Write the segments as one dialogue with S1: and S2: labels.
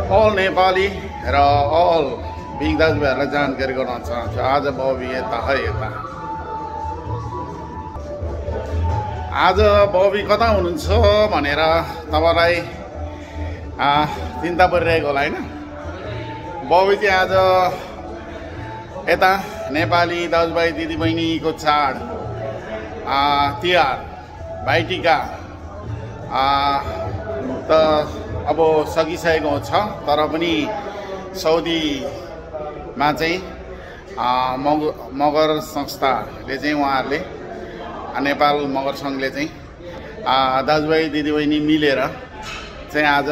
S1: All Nepali र all big दाजुभाइहरूलाई जानकारी गराउन चाहन्छु। आज बबी यता है यता। आज बबी कता हुनुहुन्छ भनेर तपाईँलाई चिन्ता परिरहेको होला होइन। बबी चाहिँ आज यता नेपाली दाजुभाइ दिदीबहिनीको चाड तिहार भाइटिका त अब सकिसकेको छ, तर पनि साउदीमा चाहिँ मगर संस्थाले चाहिँ उहाँहरूले नेपाल मगर सङ्घले चाहिँ दाजुभाइ दिदीबहिनी मिलेर चाहिँ आज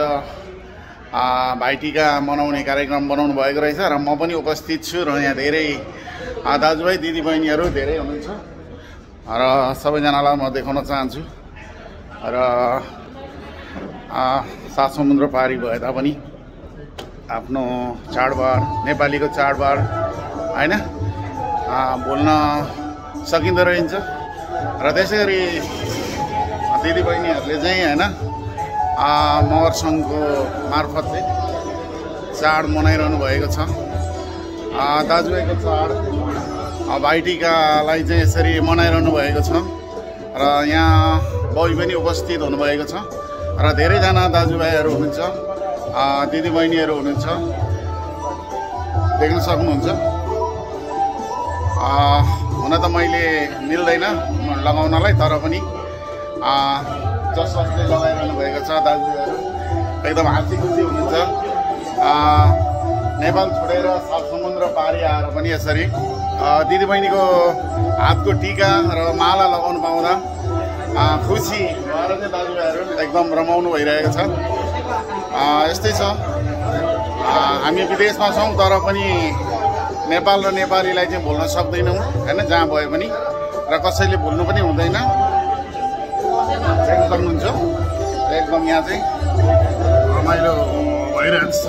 S1: भाइटिका मनाउने कार्यक्रम बनाउनु भएको रहेछ र म पनि उपस्थित छु र यहाँ धेरै दाजुभाइ दिदीबहिनीहरू धेरै हुनुहुन्छ र सबैजनालाई म देखाउन चाहन्छु। र सात समुद्र पारी भए तापनि आफ्नो चाडबाड नेपालीको चाडबाड होइन बोल्न सकिँदो रहन्छ र त्यसरी दिदीबहिनीहरूले चाहिँ होइन मगर सङ्घको मार्फत चाहिँ चाड मनाइरहनु भएको छ। दाजुभाइको चाड भाइटिकालाई चाहिँ यसरी मनाइरहनु भएको छ र यहाँ बबी पनि उपस्थित हुनुभएको छ र धेरैजना दाजुभाइहरू हुनुहुन्छ, दिदीबहिनीहरू हुनुहुन्छ, देख्न सक्नुहुन्छ। हुन त मैले मिल्दैन लगाउनलाई, तर पनि जस जसले लगाइरहनु भएको छ दाजुभाइहरू एकदम हाँसी खुसी हुनुहुन्छ। नेपाल छोडेर सात समुद्र पारी आएर पनि यसरी दिदीबहिनीको हातको टिका र माला लगाउनु पाउँदा खुसी भएर चाहिँ दाजुभाइहरू एकदम रमाउनु भइरहेको छ। यस्तै छ, हामी विदेशमा छौँ तर पनि नेपाल र नेपालीलाई चाहिँ भुल्न सक्दैनौँ होइन, जहाँ भए पनि र कसैले भुल्नु पनि हुँदैन। देख्न सक्नुहुन्छ एकदम यहाँ चाहिँ रमाइलो भइरहेको छ।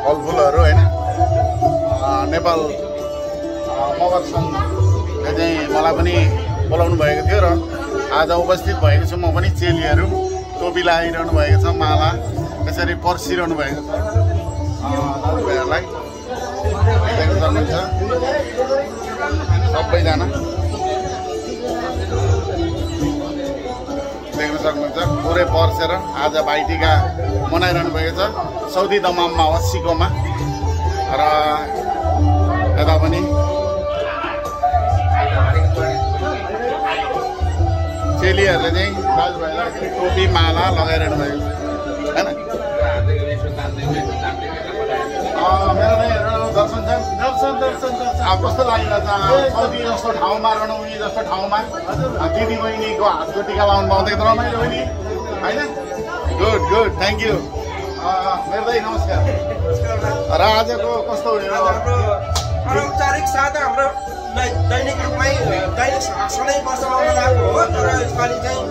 S1: फलफुलहरू होइन नेपाल मगर सङ्घले चाहिँ मलाई पनि बोलाउनु भएको थियो र आज उपस्थित भएको छु। म पनि चेलीहरू टोपी लगाइरहनु भएको छ, माला यसरी पर्सिरहनु भएको छ दाजुभाइहरूलाई देख्न सक्नुहुन्छ सबैजना देख्न सक्नुहुन्छ पुरै पर्सेर आज भाइटिका मनाइरहनु भएको छ साउदी दमाममा 80कोमा र यता पनि चेलीहरूले चाहिँ दाजुभाइलाई टोपी माला लगाइरहनु भएको छ होइन। मेरो दर्शन अब कस्तो लागिरहेछ साउदी जस्तो ठाउँमा रणौनी जस्तो ठाउँमा दिदीबहिनीको हातको टिका लाउनु पाउँदा एकदम रमाइलो हो नि होइन। Good good, thank you. मेरो दाइ नमस्कार। र आजको कस्तो हो?
S2: औपचारिक साथ हाम्रो दैनिक रूपमै दैनिक सधैँ वर्षमा मनाएको हो, तर यसपालि चाहिँ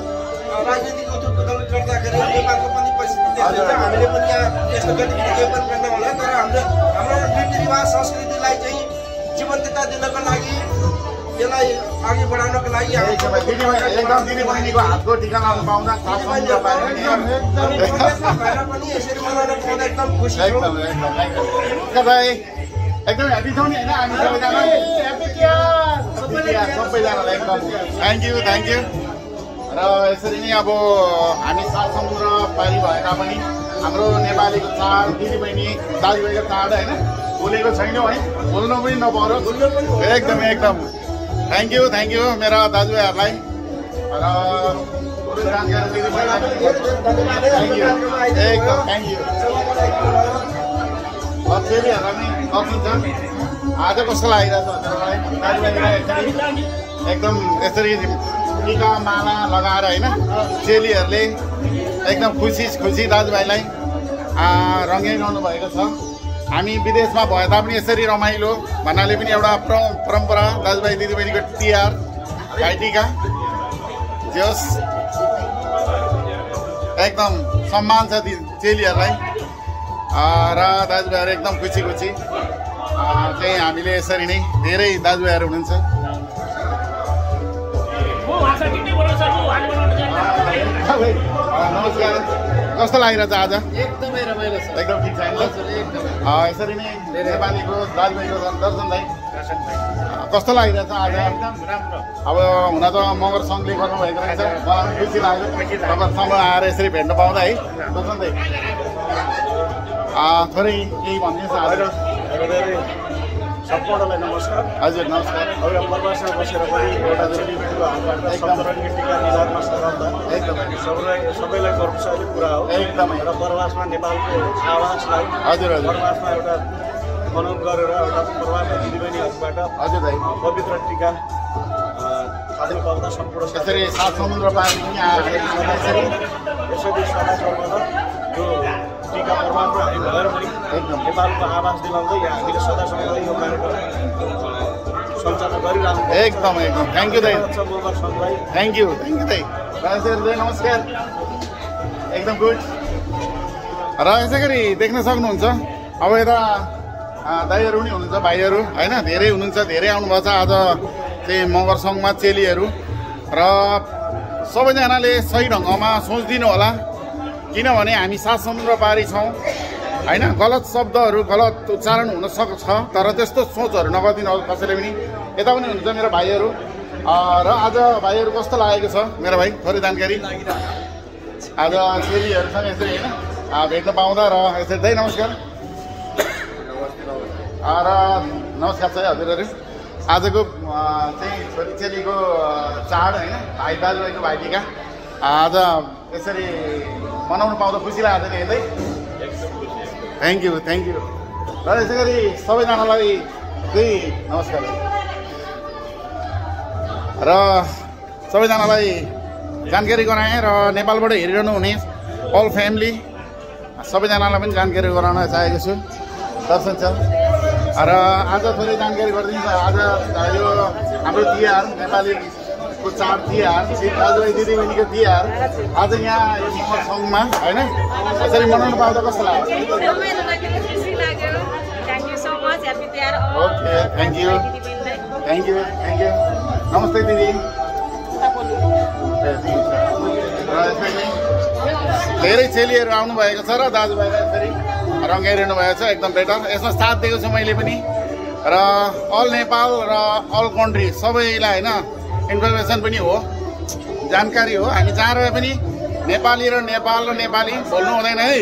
S2: राजनीतिक उथलपुथल गर्दाखेरि नेपालको पनि परिस्थिति देखिन्छ। हामीले पनि यहाँ यस्तो गतिविधि केही पनि गर्न होला, तर हाम्रो रीतिरिवाज संस्कृतिलाई चाहिँ जीवन्तता दिनको लागि यसलाई अघि बढाउनको लागि
S1: दिदीबहिनीको हातको टिका लाउनु पाउँदा
S2: पनि यसरी मनाउन पाउँदा एकदम खुसी छु।
S1: एकदम ह्याप्पी छौँ नि होइन हामी सबैजनालाई एकदम थ्याङ्क यू। र यसरी नै अब हामी सात समुद्र पारी भए तापनि हाम्रो नेपालीको चाड दिदीबहिनी दाजुभाइको चाड होइन बोलेको छैनौँ है, बोल्नु पनि नपरोस्। एकदम थ्याङ्क यू मेरा दाजुभाइहरूलाई र जानकारी दिदीबहिनीलाई एकदम थ्याङ्क यू। चेलीहरूलाई पनि सकिन्छ। आज कस्तो लागिरहेछ दाजुभाइलाई एकदम यसरी टिका माला लगाएर होइन चेलीहरूले एकदम खुसी दाजुभाइलाई रङ्गाइरहनु भएको छ। हामी विदेशमा भए तापनि यसरी रमाइलो भन्नाले पनि एउटा परम्परा दाजुभाइ दिदीबहिनीको तिहार भाइटिका जोस् एकदम सम्मान छ चेलीहरूलाई र दाजुभाइहरू एकदम खुसी चाहिँ हामीले यसरी नै धेरै दाजुभाइहरू हुनुहुन्छ। नमस्कार कस्तो लागिरहेछ आज
S3: एकदमै रमाइलो छ
S1: एकदम ठिक छ यसरी नै नेपालीको दाजुभाइको दर्शन भाइ कस्तो लागिरहेछ आज अब हुन त मगर सङ्घले गर्नुभएको रहेछ मलाई खुसी लाग्यो तपाईँहरूसँग आएर यसरी भेट्न पाउँदा है दर्शन भाइ थोरै केही भनिदिनुहोस् आज
S3: सम्पूर्णलाई नमस्कार
S1: हजुर नमस्कार
S3: एउटा प्रवासमा बसेर पनि एउटा चेलीबेटीको हातबाट सन्तरणीय टिका निधारमा गराउँदा
S1: एकदमै
S3: सबैलाई गर्वशाली कुरा हो
S1: एकदमै
S3: र प्रवासमा नेपालको आवासलाई
S1: हजुर हजुर
S3: प्रवासमा एउटा मनन गरेर एउटा प्रवासी दिदीबहिनीहरूबाट
S1: हजुर भाइ
S3: पवित्र टिका खानु पाउँदा सम्पूर्ण
S1: यसरी सात समुद्र पार पनि आएर यसरी
S3: यसरी सदा सर्वदा यो टिका प्रवासमा हामी भएर पनि
S1: एकदम
S3: नेपालको आवास दिलाउँदै हामीले सदा सर्वदा यो कार्यक्रम सञ्चालन गरिरहनु
S1: एकदम एकदम थ्याङ्क यू दाइ
S3: मगर सङ्घलाई
S1: थ्याङ्क यू दाइ दाइ नमस्कार एकदम गुड र यसै गरी देख्न सक्नुहुन्छ अब यता दाइहरू पनि हुनुहुन्छ भाइहरू होइन धेरै हुनुहुन्छ धेरै आउनुभएको छ आज चाहिँ मगर सङ्घमा चेलीहरू र सबैजनाले सही ढङ्गमा सोचिदिनु होला किनभने हामी सात समुद्र पारी छौँ होइन गलत शब्दहरू गलत उच्चारण हुन सक्छ तर त्यस्तो सोचहरू नगरिदिनु होला कसैले पनि यता पनि हुनुहुन्छ मेरो भाइहरू र आज भाइहरू कस्तो लागेको छ मेरो भाइ थोरै जानकारी आज चेलीहरूसँग यसरी होइन भेट्न पाउँदा र यसरी दाइ नमस्कार र नमस्कार छ हजुरहरू आजको चाहिँ छोरी चेलीको चाड होइन भाइ दाजुभाइको भाइटिका आज यसरी मनाउनु पाउँदा खुसी लाग्छ नि है थ्याङ्क यू र यसै गरी सबैजनालाई त्यही नमस्कार र सबैजनालाई जानकारी गराएँ र नेपालबाट हेरिरहनु हुने अल फ्यामिली सबैजनालाई पनि जानकारी गराउन चाहेको छु दर्शन छ र आज थोरै जानकारी गरिदिन्छ आज यो हाम्रो तिहार नेपालीको चाड तिहार दाजुभाइ दिदीबहिनीको तिहार आज यहाँ यो मगर सङ्घमा होइन यसरी मनाउनु पाउँदा कस्तो लाग्यो ओके थ्याङ्क यू नमस्ते दिदी धेरै चेलीहरू आउनुभएको छ र दाजुभाइलाई यसरी रङ्गाइरहनु भएको छ एकदम बेटर यसमा साथ दिएको छु मैले पनि र अल नेपाल र अल कन्ट्री सबैलाई होइन इन्फर्मेसन पनि हो जानकारी हो हामी जहाँ रहे पनि नेपाली र नेपाली बोल्नु हुँदैन है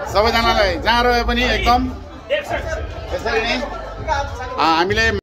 S1: सबैजनालाई जहाँ रहे पनि एकदम यसरी नै हामीले